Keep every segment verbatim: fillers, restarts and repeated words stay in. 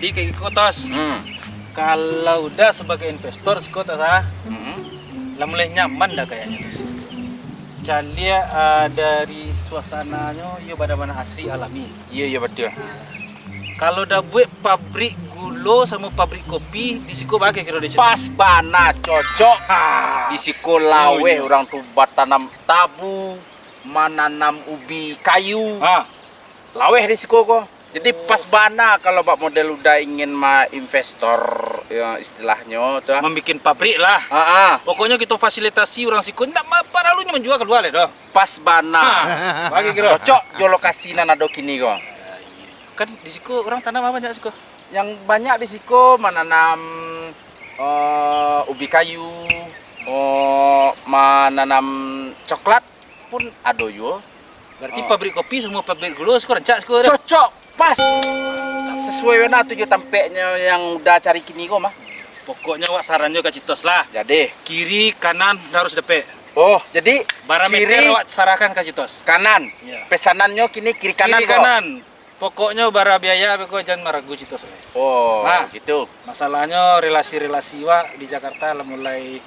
Jadi kayak gitu, Tos. Hmm. Kalau udah sebagai investor, siko Tos, ah, Mm-mm. lah mulai nyaman dah kayaknya, Tos. Caliak, ah, dari suasananyo, iyo bana-bana asri alami. Iyo, iyo, betul. Kalau dah buek pabrik gulo samo pabrik kopi, di siko bagai kiro di situ. Pas bana, cocok. Ha. Di siko laweh. Oh, iya. Urang tu batanam tabu, mananam ubi kayu. Ha. Laweh di siko ko. Jadi, oh, pas bana kalau bak model udah ingin ma investor, ya, istilahnyo tu, ah. Mambikin pabrik lah. Ha, ha. Pokoknyo kito fasilitasi urang siko, ndak ma-, paralunyo manjua kalua lai doh. Pas bana. Ha, bagi kiro. Cocok jo lokasi nan ado kini ko. Kan di siko urang tanam apo banyak siko? Yang banyak di siko mananam, eh, ubi kayu, oh, mananam coklat pun ado juo. Berarti, oh, pabrik kopi samo pabrik gulo siko rancak siko dah. Cocok, pas. Sesuai bana tu jo tampeknyo yang udah cari kini ko mah. Pokoknyo awak saran jo ka Citos lah. Jadi. Kiri, kanan, dah harus dapek. Oh, jadi bara meter kiri, awak sarahkan ka Citos. Kanan. Iya. Pesanannyo kini kiri kanan ko. Kiri kanan. Pokoknyo bara biaya ko jan maragu Citos. Oh, nah, gitu. Masalahnyo relasi-relasi wak di Jakarta lah mulai,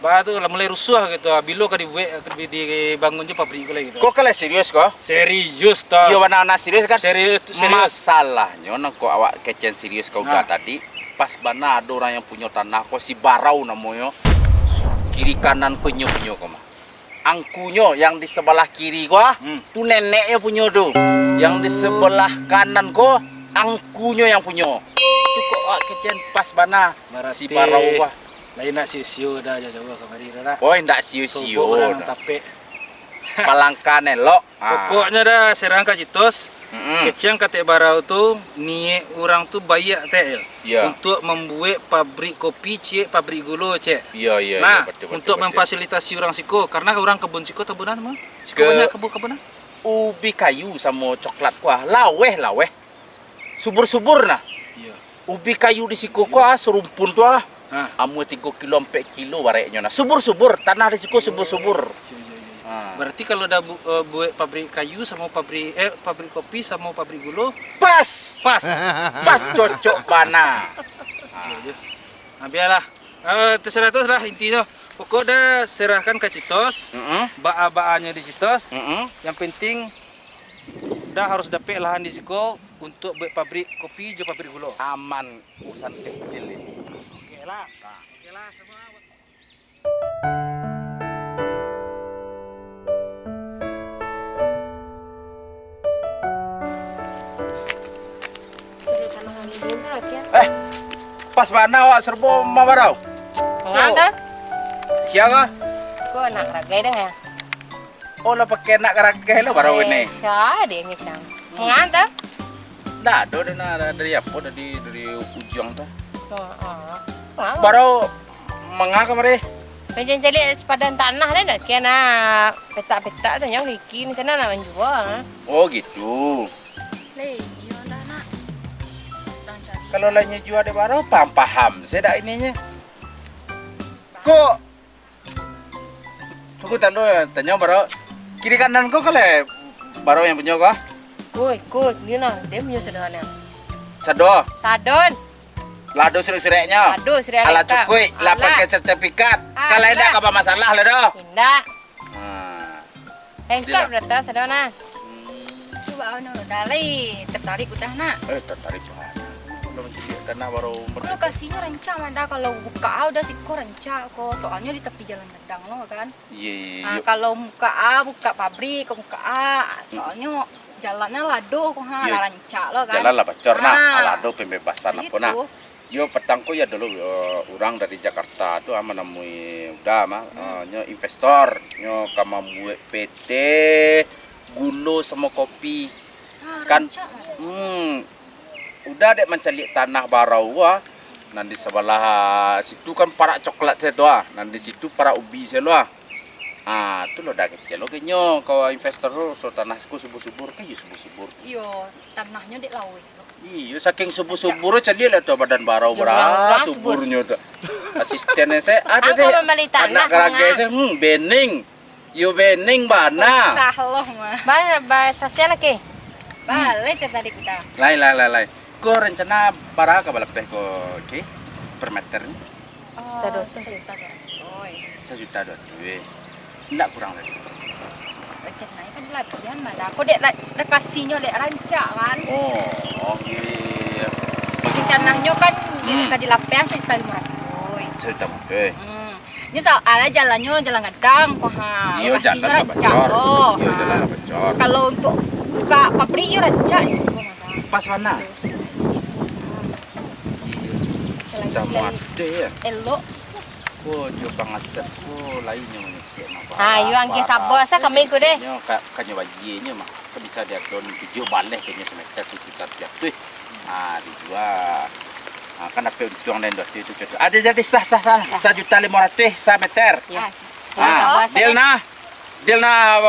bah tu lah mulai rusuah gitu. Bilo ka dibuek, di-, dibangun jo pabrik ko lai gitu. Ko kalau serius ko? Serius, Tos. Iyo, bana-bana serius kan? Serius, serius. Masalahnyo nan ko awak kecekan serius ka udah, nah, tadi, pas bana ado urang yang punyo tanah ko, si Barau namonyo. Kiri kanan ko inyo punyo ko mah. Angkunyo yang di sabalah kiri ko, ah, hmm, tu neneknyo punyo tu. Yang di sabalah kanan ko, angkunyo yang punyo. Tu kok awak kecekan pas bana. Berarti si Barau ko, ah, lain nak sio-sio dah jauah-jauah kamari dah, dah. Oh, indak sio-sio dah. Sobok urang tapek. Palangkahan elok. Ah. Pokoknyo dah, serang ka Citos. Mm-mm. Kecekan ka Tek Barau tu, niaik urang tu baiak, Tek, yo. Iya. Untuak mambuek pabrik kopi, ciek, pabrik gulo, ciek. Iya, iya, nah, iya, betul, betul, untuak betul. Memfasilitasi urang siko, karena urang kebun siko tabunan mah. Siko ke banyak kebun-kebunan. Ubi kayu samo coklat ko, ah, laweh, laweh. Subur-subur nah. Iya. Ubi kayu di siko ko, ah, sarumpun tu, ah. Ha. Amuah tigo kilo, ampek kilo bareknyo nah. Subur-subur, tanah di siko subur-subur. Iya, iya, iya. Ha. Berarti kalau dah bu-, eh, buek pabrik kayu samo pabrik, eh, pabrik kopi samo pabrik gulo. Pas. Pas. Pas, cocok bana. Iya, iya. Nah, bialah. Eh, terserah Tos lah intinyo. Pokok dah serahkan ka Citos. Mm-mm. Baa-baanyo di Citos. Mm-mm. Yang penting dah harus dapek lahan di siko untuak buek pabrik kopi jo pabrik gulo. Aman, urusan kecil ini. Oke lah. Nah. Oke lah, semua. Eh, pas bana awak serbo mabarau. Manga tu? Sia ko? Ko anak ragai dang, ya? Oh, lah pakai anak ragai lah barau ini. Eh, sia deh ngecang. Manga tu? Ndak ado deh, nah, dari apo, dari, dari ujuang tu. Oh, oh. Manga? Barau manga kamari? Macam caliak sepadan tanah deh, ndak kira nak petak-petak tu, nyang kiki ni sana nak manjua, ah. Oh, gitu. Leh, iyo lah, Nak. Sedang cari. Kalau lah nyo jua dek barau, paham-paham se dak ininyo. Kok, tunggu talo, tanyo barau. Kiri kanan ko kalau barau yang punyo ko? Ko, ko, ni nah, dia punyo sado nah. Sado? Sadon. Lah ado surek-sureknyo? Ado surek lengkap. Alah cukuik, lah pakai sertifikat. Alah. Kalau indak ka bamasalah lah doh. Indak. Ha. Lengkap dah tu, sado nah. Hmm. Cubo awak dulu dah lai, tertarik udah, Nak. Eh, tertarik banget. Udah mencari tanah baru. Ko lokasinyo rancak mah dah, kalau buka ah udah siko rancak ko. Soalnyo di tapi jalan gadang lo kan. Iya, iya, iya. Ah, kalau buka ah, buka pabrik, ko buka ah, soalnyo jalannyo lado ko ha, lah rancak lo kan. Jalan lah bacor, Nak. Ah. Lah ado pembebasan apo, Nak. Itu. Yo, patang ko yo dulu, eh, urang dari Jakarta tu, ah, manamui Uda mah, eh, nyo investor, nyo ka mambuek P T gulo samo kopi. Ah, kan, rancak lah. Hmm, Uda dek mancaliak tanah barau, ah. Nan di sabalah, ah, situ kan parak coklat se tu, ah. Nan di situ parak ubi se lo, ah. Ah, tu lo dah kecek lo, kecek nyo, kawan investor tu, so tanah ko subur-subur, kan yo subur-subur. Iyo, tanahnyo dek laweh tu. Iyo, saking subur-subur, caliak lah tu badan barau bara suburnyo tu. Asisten se, ado deh, anak karagai se, hmm, bening. Yo bening bana. Usah lo mah. Ba, ba, sasian lagi. Baleh cak tadi kita. Lain, lain, lain, lain. Ko rencana bara ka balapeh ko, Ki, per meter ni? Sajuta duo ratuih. Sajuta duo ratuih. Ndak kurang lagi? Rencana kan labihan mah dah. Ko dek la-, dek kasinyo dek rancak kan. Oh, oke. Rencananyo kan di-, Hmm. ka dilapehan sajuta limo ratuih. Sajuta limo ratuih. Hmm. Nyo soalnyo jalannyo jalan gadang ko ha. Iyo, lokasinya jalan rancak bacor. Oh, iyo, ha. Jalan bacor. Kalau untuk buka pabrik yo rancak di situ mah. Pas bana. Iyo. Selain Tamu lai ade ya. Elok. Oh, jo Bang Asep ko lain nyo mangecek mah. Ah, iyo, anggeh sabo asa kami ko deh. Nyo ka, kanyo bajienyo mah. Kan bisa diadon tujuah baleh kanyo sameter tujuah juta tujuah ratuih. Ah, dijual. Ah, kan dapek untuang lain dua ratuih tu, contoh. Ada jadi sah, sah, sah. Sah. Sajuta limo ratuih sameter. Ya. Ah, deal nah. Deal nah,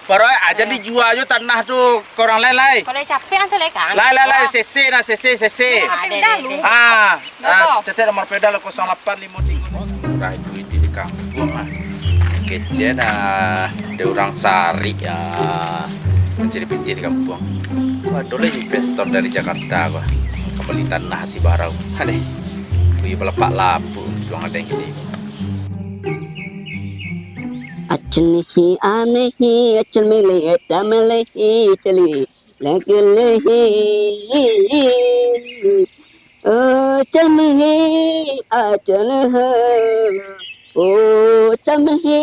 baru aja dijual jo tanah tu ka urang lain, lai. Kalau capek, antar lai, Kang. Lai, lai, lai, sese nah, sese, sese. Ada, ada, ada. Ah, ah, catat nomor peda lah, kosong lapan limo tigo. Murah duit di kampuang lah. Kecek dah, ada urang sarik ya, mancari pitih di kampuang. Ko ado lai investor dari Jakarta ko, ka bali tanah si Barau. Adeh, bali balapak lapuk, untuang ado nan kini. Acil mihi, amehi, acil melehi, tamelehi, celi, lekelehi. Oh, camihi, acanaha. Oh, camihi,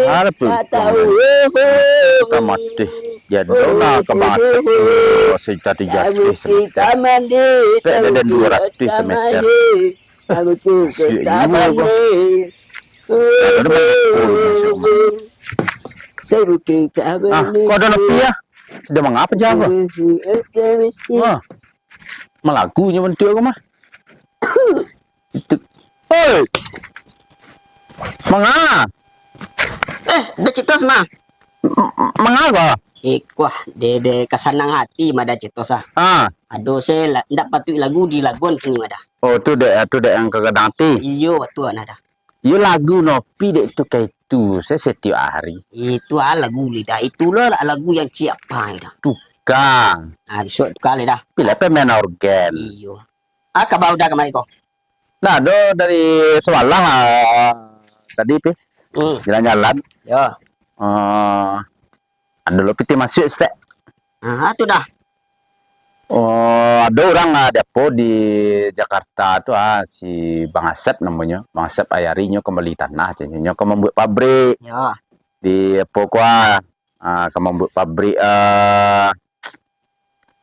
Ada pun tak tahu. Tamat deh. Dia dona ke bangsa tu, sejuta tujuh ratus semeter. Pek ada duo ratuih semeter. Asyik juga, bang. Ada banyak pun masuk rumah. Ah, kau ada nepi ya? Sudah mengapa jago? Ah. Malagunyo bantuak ko mah. Itu. Oi! Manga? Eh, Da Citos mah. M-, m-, manga ko? Eh, kuah, de, de, ka sanang hati mah Da Citos ah. Ah. Ado se la-, ndak patuik lagu di laguan kini mah Da. Oh, tu dek, tu dek nan ka gadang ati? Iyo, batua nah Da. Iyo lagu nopi dek tu ka itu, se setiok hari. Itu ah lagu lidah. Itulah lagu yang ciek apai Da. Tukang. Ah, bisuak tukang lai Da. Pilih pe main organ. Iyo. Ah, ka bau Da kamari ko? Nah, do dari Sawalah, ah, tadi pi. Hmm. Jalan-jalan. Yo. Ah, Ado lo pitih masuak, Ustaz. Ah, tu Da. Oh, ado urang, ah, di apo, di Jakarta tu, ah, si Bang Asep namonyo. Bang Asep Ayari nyo ka mambali tanah, ceh nyo ka mambuek pabrik. Yo. Di apo ko, ah, ah, ka mambuek pabrik, ah,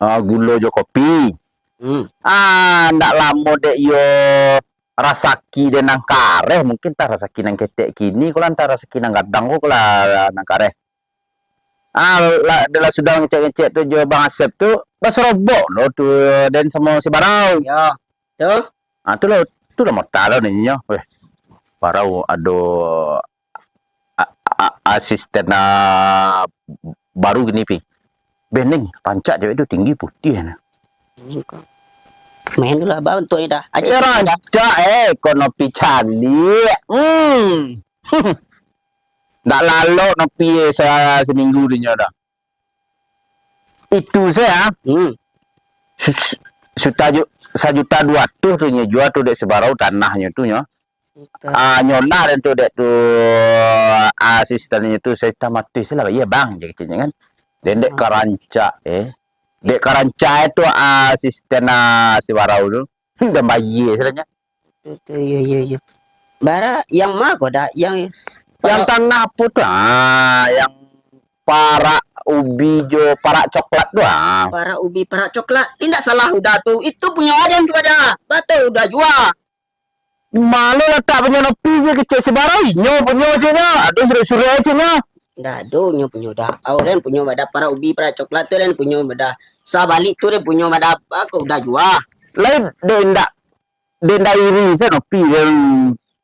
ah, gulo jo kopi. Hmm. Ah, ndak lamo dek iyo rasaki den nan kareh, mungkin antah rasaki nan ketek kini ko lah, antah rasaki nan gadang ko lah nan kareh. Ah, lah, dah lah sudah ngecek-ngecek tu jo Bang Asep tu, basorobok lo tu den samo si Barau. Yo, tu. Ah, tu lah, tu lah mota lo ninyo. Weh, Barau ado a-, a-, asisten, ah, baru gini, Pi. Bening, rancak cewek tu, tinggi, putiah nah. Main dulu lah, Bang, tu Da. Ajak Eh, Da. Rancak, eh, ko nopi caliak. Hmm. Ndak lalok nopi, eh, sa-, saminggu dinyo Da. Itu se, ah. Hmm. Su-, su-, suta ju-, sajuta duo ratuih tu nyo jua tu dek si Barau tanahnyo tu nyo. Betul. Ah, nyo lah den tu dek tu, ah, asistennyo tu, "Sajuta limo ratuih se lah bayia, Bang," je keceknyo kan. Den dek Hmm. ka rancak, eh. Dek ka rancak tu, ah, asisten, ah, si Barau tu. Hmm, den bayia se lah nyo. Tu, tu, yo, yo, yo. Bara, yang ma ko Da? Yang Yang parak tanah apo tu? Ah, yang parak ubi jo parak coklat tu, ah. Parak ubi, parak coklat. Indak salah Uda tu. Itu punyo aden tu, Da. Batua Uda jua. Di mano latak punyo nopi je kecek si Barau? Inyo punyo je nyo. Aduh, suruah-suruah je nyo. Ndak ado nyo punyo Da. Au den punyo Da. Parak ubi, parak coklat tu den punyo Da. Sabalik tu den punyo Da. Ba ko Uda jua. Lain dek indak. Den dari iri se nopi den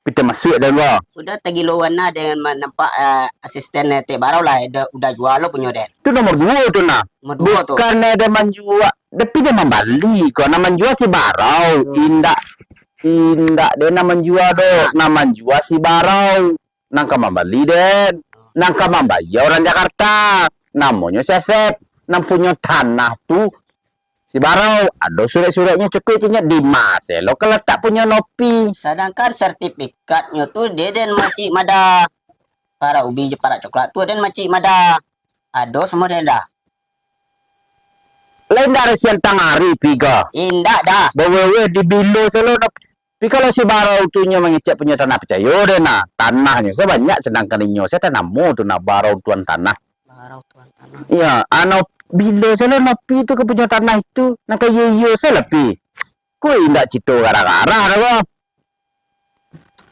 pitih masuak den lo. Uda tagilo wana den ma-, nampak, eh, asisten, eh, Tek Barau lah, Uda, Uda jua lo punyo den. Tu nomor duo tu nah. Nomor duo tu. Bukan, eh, den manjua, tapi den mambali ko. Nan manjua si Barau, Hmm. indak, indak den nan manjua do, Ah. nan manjua si Barau. Nan ka mambali den, nan ka mambayia urang Jakarta. Namonyo si Asep, nan punyo tanah tu Si Barau, ado surek-sureknyo cukuik inyo, di ma se lo ka latak punyo Nopi. Sadangkan sertifikatnyo tu dek den Makcik Mada. Parak ubi jo parak coklat tu den Makcik Mada. Ado samo den dah. Lain dari siang tangah ari, Pi, ko. Indak dah. Bawewe di bilo se lo, Nop-, Tapi kalau si Barau tu nyo mangecek punyo tanah, picayo deh nah, tanahnyo sabanyak, sadangkan inyo se tanamo tu nah, Barau tuan tanah. Barau tuan tanah. Iyo, ano, bilo se lo Nopi tu ka punyo tanah itu, nan ka iyo-iyo se lah, Pi. Ko indak cito garah-garah dah ko.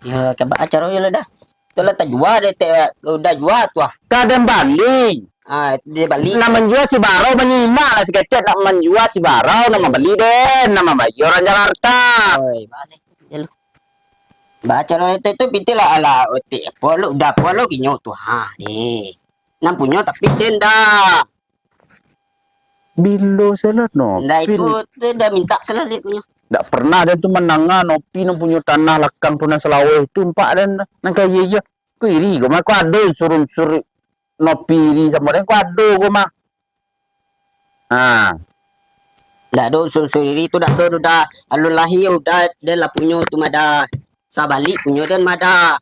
Yo, ka baa caronyo lah dah. Tu lah tajua deh, te, udah jua tu ah. Ka den bali. Ah, dia bali. Nak manjua si Barau, manyimak lah sakecek, nak manjua si Barau, nak mambali den, nak mambayia urang Jakarta. Oi, baa ni? Yo lu. Baa caro itu, itu pitih lah, alah, otik apo lu, udah apo lu kinyo tu, ha, ni. Nan punyo tapi den dah. Bilo se lah, Nopi. Ndak, itu tu dah mintak se lah dek punyo. Ndak pernah den tu mandanga Nopi nan punyo tanah lakang tu nan salaweh tu, umpak den nan kaya iyo. Ko iri ko mah, ko ado unsur-unsur Nopi iri samo den, ko ado ko mah. Ha. Ndak ado unsur-unsur iri tu, ndak ado tu dah. Alun lahia udah, den lah punyo tu mah dah. Sabalik punyo den mah dah.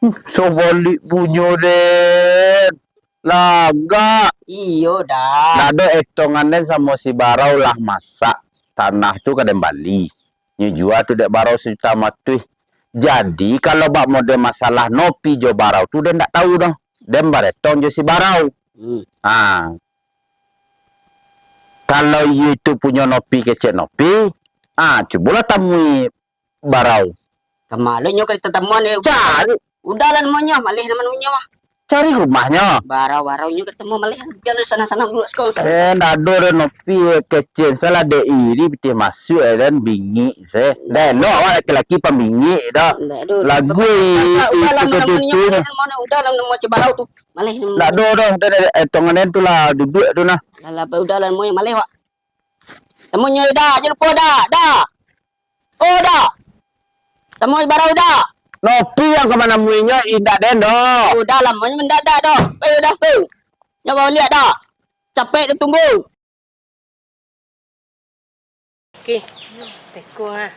Hmm, sabalik punyo den. Lagak. Iyo dah. Ndak ado etongan den samo si Barau lah masak. Tanah tu ka den bali. Nyo jua tu dek Barau sajuta matuih. Jadi, kalau bak model masalah Nopi jo Barau tu, den ndak tau doh. Den baretong jo si Barau. Hmm. Ha. Kalau iyo itu punyo Nopi kecek Nopi, ha, cubolah tamui Barau. Kama lo nyo ka ditamuan, eh. Cari. Udah lah namonyo, maleh lah namonyo mah. Cari rumahnyo. Barau-barau nyo ka ditamuan maleh. Biar sanang-sanang duduak siko. Eh, ndak ado doh Nopi, eh, kecek salah dek iri pitih masuak, eh, dan bingik se. Ndak elok awak laki-laki pambingik doh. Ndak ado. Lagu i-, udah, udah lah itu namonyo, ketutunyo. Maleh lah namonyo, udah lah namo si Barau tu. Maleh. Ndak ado doh, udah, udah, eh, tongan tu lah duduak tu nah. Alah, udah lah namonyo, maleh wak. Namonyo dah, jan lupo dah, dah. Oh, dah. Tamu Barau dah. Nopi yang ka manamuinyo indak den doh. Udah lah, namonyo mendadak doh. Pai udah situ. Nyo baliak dah. Capek ditunggu. Ki, teko ah.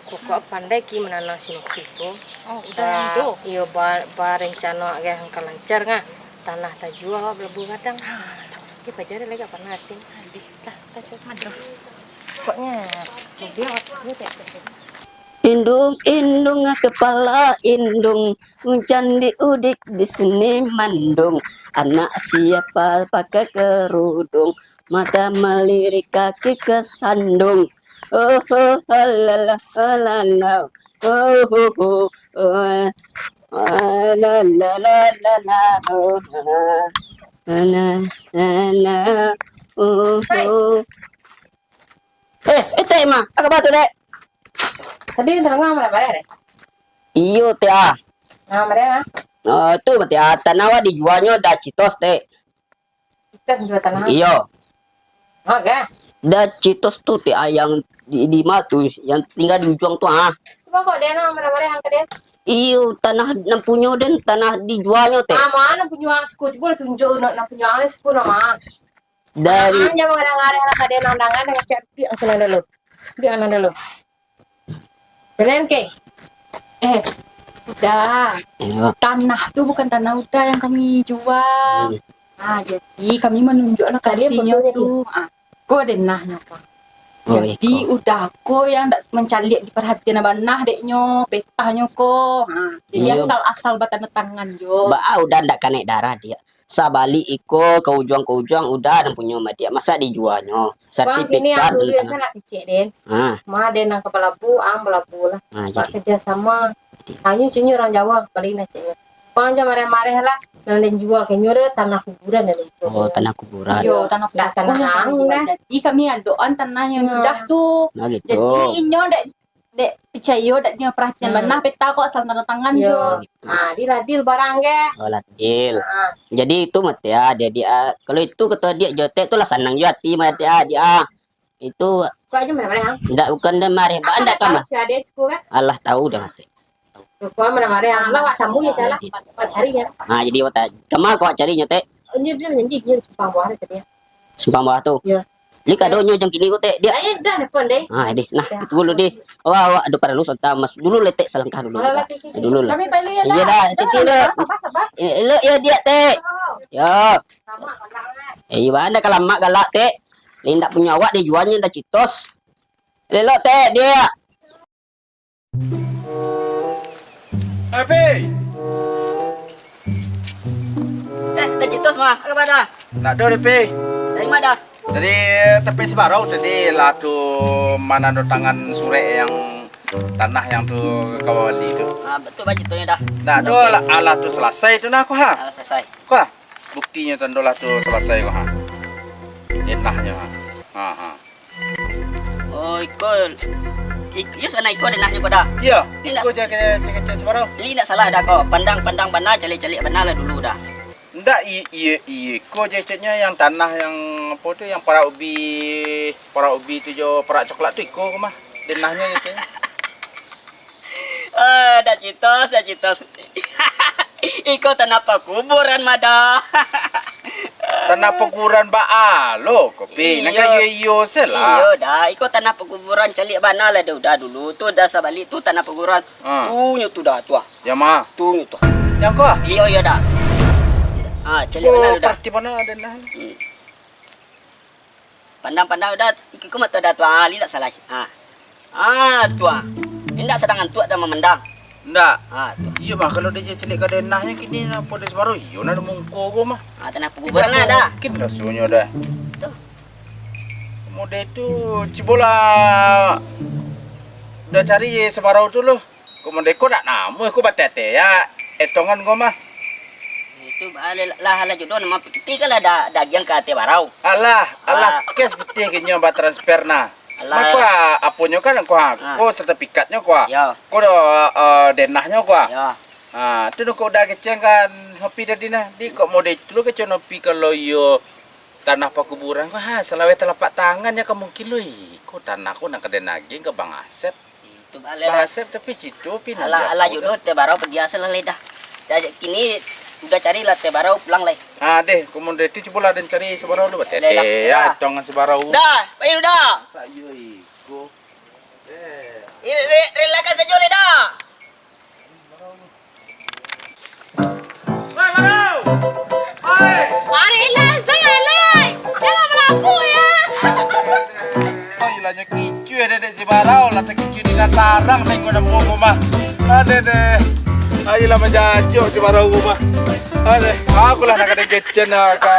Pokok pandai Ki mananang si Nopi ko. Oh, udah lah tu. Iyo, ba-, barencana agak angka lancar ngah. Tanah tajua awak balabuah gadang. Ah, betul. Ki paja ado lai agak panas, Ting. Habis. Lah, tajua. Madruh. Pokoknyo, mobil awak tajua tiap hari. Indung, indung, kepala indung, hujan di udik di sini mandung, anak siapa pakai kerudung, mata melirik kaki kesandung. Oh, oh, oh, la, la, oh, la, la. Oh, oh, oh, oh, la, la, la, la, la, oh, la, la, la, oh, oh. Eh, eh, Tek, mah. Apa kabar tu, Tek? Tadi tadanga marah-marah, Tek? Iyo, Tek, ah. Ah, marah, ah. Ah, tu, Tek, ah, tanah awak dijualnyo dah citos, Tek. Citos jual tanah? Iyo. Oke. Dah citos tu, Tek, ah, yang di, di ma tu, yang tinggal di ujuang tu, ah. Cubo kok dia nah, marah-marah angka dia. Iyo, tanah nan punyo den, tanah dijualnyo, Tek. Ah, ma nan punyo ang siko? Cubo lah tunjuk nan, nan punyo ang siko nama. Dari ah, jangan marah-marah lah, ka dia nan dangan, dengan cek piak senang dulu. Piak senang dulu. Keren, Kek? Eh, Uda. Iyo. Tanah tu bukan tanah Uda yang kami jual. Hmm. Ah, jadi kami manunjuk lokasinya tu. Ah, ko denah nyo ko. Oh, jadi iko. Uda ko yang dak mancaliak diparhatian abah nah dek nyo, petah nyo ko. Ha, jadi iyo. Asal-asal batanda tangan jo. Baa Uda ndak ka naik darah, Diak? Sabalik iko ka ujuang-ka ujuang Uda nan punyo madiak, masa dijualnyo? Bang, kini sertifikat ang dulu yang salah kecek, Den. Ha. Ma, Den nan ka balabuah, ang balabuah lah. Ha, buat jadi. Kerjasama. Hanyo cunyo urang Jawa, bali nah ceknyo. Bang, jan mareh-mareh lah. Nan Den jua, keceknyo ado tanah kuburan ado itu. Oh, tanah kuburan. Iyo, tanah pusako tanah yang ang, dijual. Nah. Jadi kami adokan tanah yang hmm. Uda tu. Nah, gitu. Jadi inyo dek dek picayo, dak nyo parhatian hmm. Bana peta ko asal tanda tangan iyo. Jo. Ha, di ladil barang ke? Oh, ladil. Ha. Jadi itu mah, Tia, dia, dia, kalau itu kato Diak jo Tek tu lah sanang jo ati mah, Tia, dia. Itu kok aja marah-marah, ha? Ndak, bukan dia marah, ndak ka mah. Si Ade suku kan? Allah tahu dah mati. Kok marah-marah, ha? Lah, wak sambung ya, salah. Wak cari ya. Ha, jadi wak ta-, kama kau cari nyo, Tek? Oh, ini dia janji, dia simpang bawah tadi ya. Simpang bawah tu? Ya. Lai ka ado nyo jam kini ko, Tek, Diak. Ayo, sudah, telepon, deh. Ah, deh. Nah, itu dulu, deh. Awak, awak ado paralu, sontak mas-, dulu lah, Tek, salangkah dulu, Alah, Dak. Tek, Tek. Dulu lah. Kami balik, ya, Iya, Dak. Dak. Titi, Dak. Sabar, sabar. Eh, elok ya, Diak, Tek. Oh. Ya. Lama, galak, eh. Eh, iya, bana ka lamak galak, Tek. Lai ndak punyo awak, deh, jualnyo ndak citos. Elok, Tek, Diak. Eh, Pi! Eh, Dak Citos mah, apo kabar, Da? Ndak ado, deh, Pi. Dari ma, Da? Dari tapi Sibarau tadi lah tu manandatangan surek yang tanah yang tu ka bali tu. Ah, batua baa caritonyo, Da? Ndak ado, alah, alah tu salasai tu nah ko ha. Alah salasai. Ko ha. Buktinyo tando lah tu salasai ko ha. Denahnyo ha. Ha, ha. Oh, iko, ik-, iyo sanak iko denahnyo ko, Da? Iyo, Indak iko sa-, je kecek-kecek Sibarau. Indak salah, Da, ko. Pandang-pandang bana, caliak-caliak bana lah dulu, Da. Indak, i-, iyo, iyo, iko je ceknyo yang tanah yang apo tu, yang parak ubi, parak ubi tu jo parak coklat tu iko ko mah. Denahnyo je ceknyo. Ah, Dak Citos, Dak Citos. Iko tanah pakuburan mah, Da. Tanah pakuburan baa lo, Kopi? Nan Iyo. ka iyo-iyo se lah. Iyo, Da. Iko tanah pakuburan caliak bana lah, Da. Udah dulu tu, Da, sabalik tu tanah pakuburan. Ah. Tu nyo tu, Da, tu ah. Yang ma? Tu nyo tu. Yang ko ah? Iyo, iyo, Da. Ah, caliak Ko bana, Da. parti bana ado nah. Hmm. Pandang-pandang, Da, iko mato, Da, tu, ah, indak salah, ah. Ah, tu, ah. Indak sadang antuak, Da, mamandang. Indak. Ah, tu. Iyo mah, kalau dek caliak ka denahnyo kini, apo dek Sibarau, iyo nah mungko ko mah. Ah, tanah pakuburan lah, Da. Mungkin rasonyo, Da. Tu. Mode tu, cubolah, Da, cari Sibarau tu lo. Ko mode ko dak namuah ko batete ya, etongan ko mah. Itu ba-, lah, lah jodoh nama pitih kan lah da-, dagiang ka ateh barau. Alah, alah, Ah. Kes pitih kinyo ba transfer nah. Alah. Mako, ah, aponyo kan ko, ah, Ah. ko sertifikatnyo ko, ah. Ya. Ko do, eh, denahnyo ko, ah. Ya. Ah, tu ko udah keceng kan, hopi tadi nah. Di kok mode itu lo kecen hopi kalau iyo tanah pakuburan ko, ha, salaweh talapak tangan ya ka mungkin lo, ih, ko tanah ko nang ka den agiang ka Bang Asep. Itu baleh Bang lah. Asep tapi cito pi Alah, alah, jodoh teh barau padiah se lah lai dah. Jadi kini udah cari lah teh barau pulang lai. Ah, deh, komodo itu cubolah den cari Sibarau dulu, batete. Lah, ya, lah. Tongan Sibarau. Dah, payu dah. Sayo iko. Eh. Re-, re-, relakan sajo lai dah. Marilah, saya alai. Jangan merampok, ya. Oh, ilanyo kicu ya, Dek Sibarau. Lah takicu dengan tarang, main guna mumbu mah. Adeh, deh. Ayolah, manjajok Sibarau rumah. Adeh, aku lah nak kena kecen, ah, ka.